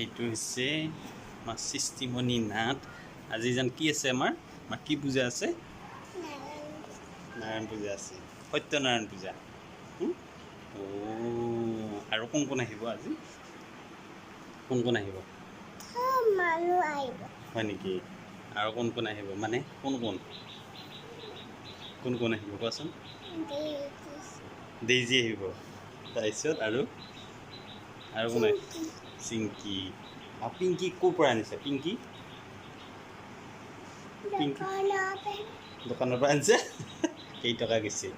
এইটো হৈছে আমাৰ সৃষ্টিমণি নাথ। আজি যেন কি আছে আমাৰ কি পূজা আছে? নাৰায়ণ পূজা আছে, সত্যনাৰায়ণ পূজা। অ' আৰু কোন কোন আহিব আজি? কোন কোন আহিব? হয় নেকি? আৰু কোন কোন আহিব মানে কোন কোন কোন কোন আহিব কোৱাচোন? ডেইজি আহিব, তাৰপিছত আৰু আৰু কোন আহিব? চিংকি। আৰু পিংকি ক'ৰ পৰা আনিছে? পিংকি পিংকি দোকানৰ পৰা আনিছে। কেইটকা গৈছে?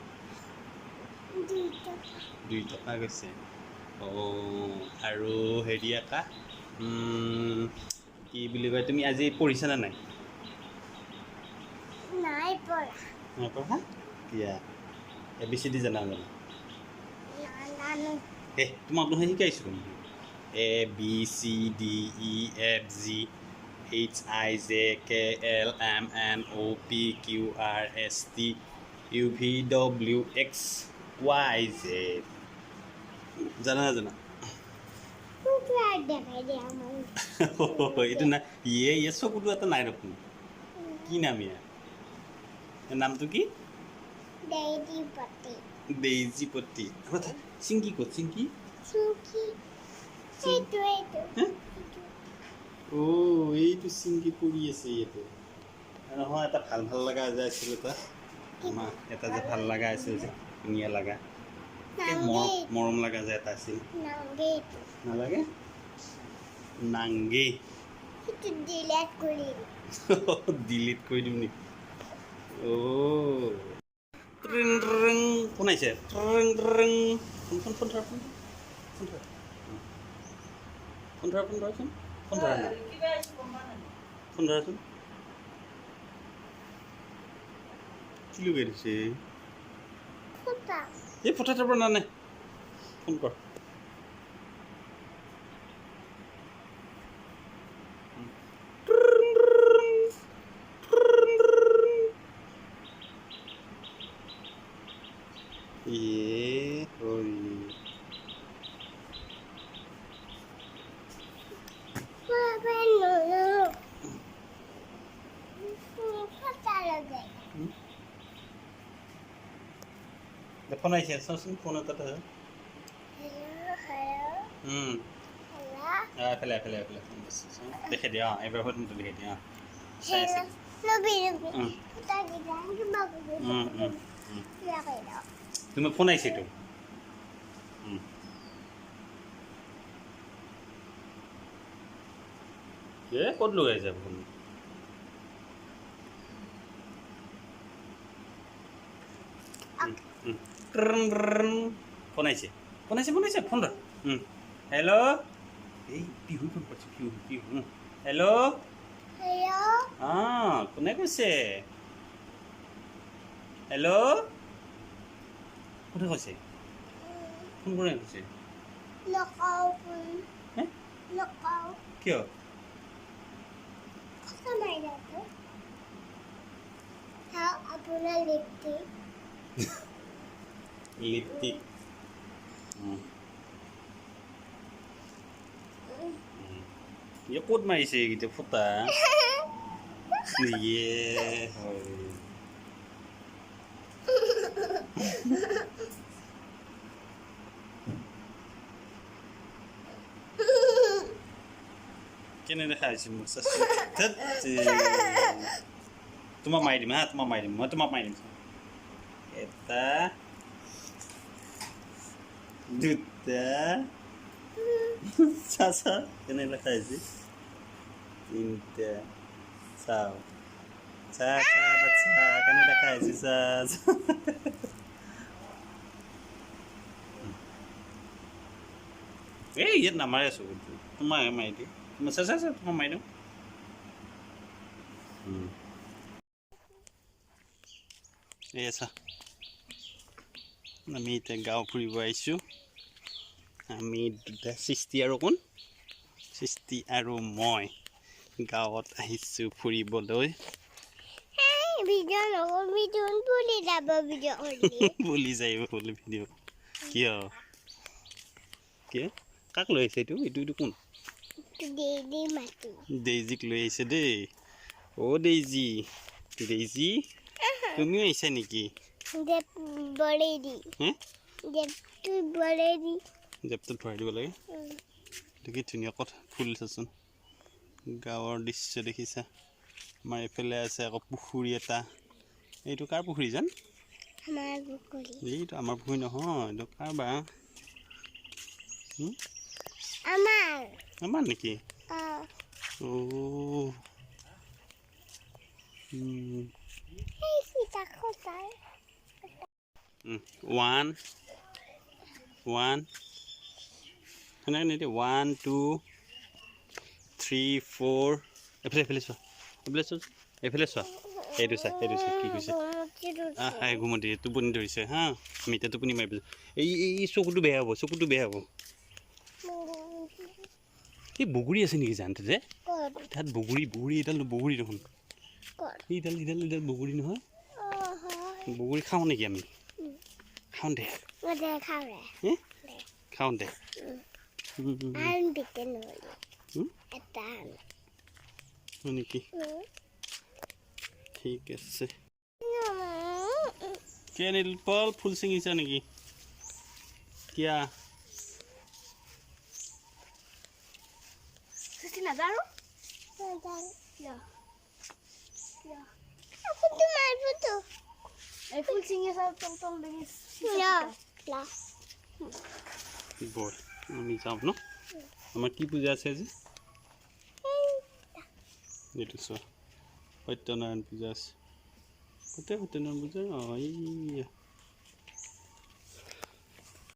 2 টকা গৈছে। অ' আৰু হেৰি একা কি বুলি কয়, তুমি আজি পঢ়িছানে নাই? নাই পঢ়া। নাই পঢ়া? কিয়া? এ বি চি ডি জানা জানো? নাজানো। হে, তোমাক নহয় শিকাইছোঁ A B C D E F G H I J K L M N O P Q R S T U V W X Y Z। জানা নাজানা? এইটো নাই, ইয়ে চকুটো এটা নাই দেখোন। কি নাম ইয়াৰ? নামটো কি? ডেইজি পতি। চিংকি ক'ত? চিংকি অ' এইটো চিংকি পৰি আছে ইয়াতে। নহয়, এটা ভাল ভাল লগা যে আছিল, এটা আমাৰ এটা যে ভাল লগা আছিল যে, ধুনীয়া লগা, মৰম লগা যে এটা আছিল। নালাগে? নাংগে। ডিলিট কৰি দিম নেকি? অ' ফোন আহিছে। ফোন ফোন ফোন ধৰ, ফোন ফোন ধৰ, ফোন ধৰ, ফোন ধৰচোন, ফোন ধৰা নাই, ফোন ধৰাচোন। কি লগাই দিছে এই ফটাটোৰ পৰা? নানে, ফোন কৰ। ইয়ে হৰি, ফোন আহিছে, চাওচোন ফোন এটা। এফালে এফালে এফালে ফোন দেখে দিয়া। অঁ, এইবাৰ ফোনটো দেখে দিয়া। তুমি ফোন আহিছে এইটো। এ ক'ত লগাইছে ফোন? ফোন আহিছে, ফোন আহিছে, ফোন আহিছে, ফোন ধৰ। হেল্ল', এই পিহু ফোন কৰিছে, পিহু পিহু। হেল্ল', অঁ কোনে কৈছে? হেল্ল', কোনে কৈছে? ফোন কোনে কৈছে? কিয়? লিপষ্টিক। ইয়ে ক'ত মাৰিছে এইকেইটা ফুটা? ইয়ে কেনে দেখা হৈছে মোক? তোমাক মাৰি দিম, হা, তোমাক মাৰি দিম, মই তোমাক মাৰি দিম। এটা, দুটা, চা চা কেনে লেখা হৈছে, তিনিটা, চাও চা চা বাচ্চা কেনে দেখা হৈছে, চা। এই ইয়াত নামাৰে আছো, তোমাক মাৰি দিওঁ, চা চা চা, তোমাক মাৰি দিওঁ। এই চা, আমি এতিয়া গাঁও ফুৰিব আহিছোঁ। আমি দুটা, সৃষ্টি আৰু কোন? সৃষ্টি আৰু মই গাঁৱত আহিছোঁ ফুৰিবলৈ। বুলি যাব ভিডিঅ'। কিয় কিয় কাক লৈ আহিছে? এইটো এইটো এইটো কোন? ডেইজিক লৈ আহিছে দেই। অ' ডেইজি, ডেইজি তুমিও আহিছা নেকি? জেপটোত ভৰাই দিব লাগে। কি ধুনীয়া কথা, ফুল চাচোন, গাঁৱৰ দৃশ্য দেখিছা। আমাৰ এইফালে আছে আকৌ পুখুৰী এটা। এইটো কাৰ পুখুৰী জান? এইটো আমাৰ পুখুৰী নহয়, এইটো কাৰ বা? আমাৰ নেকি? অ' ওৱান ওৱান সেনেকৈ নিদিয়ে। 1 2 3 4। এইফালে এইফালে চোৱা, এইফালে চোৱা, এইফালে চোৱা। এইটো চা, এইটো চা কি কৈছে। আহ ঘুমতি টোপনি ধৰিছে। হা, আমি এতিয়া টোপনি মাৰি পেলাই। এই এই চকুটো বেয়া হ'ব, চকুটো বেয়া হ'ব। এই বগৰী আছে নেকি জানতে যে? তাত বগৰী, বগৰী এডাল বগৰী দেখোন। এইডাল এইডাল এইডাল বগৰী নহয়? বগৰী খাওঁ নেকি আমি? খাওঁ দে, খাওঁ দে। নেকি? ঠিক আছে। কিয় নীলোৎপল ফুল ছিঙিছা নেকি? কিয়া বল, আমি যাওঁ ন। আমাৰ কি পূজা আছে আজি? এইটো চোৱা, সত্যনাৰায়ণ পূজা আছে। কোথায় সত্যনাৰায়ণ পূজা? অঁ, এইয়া।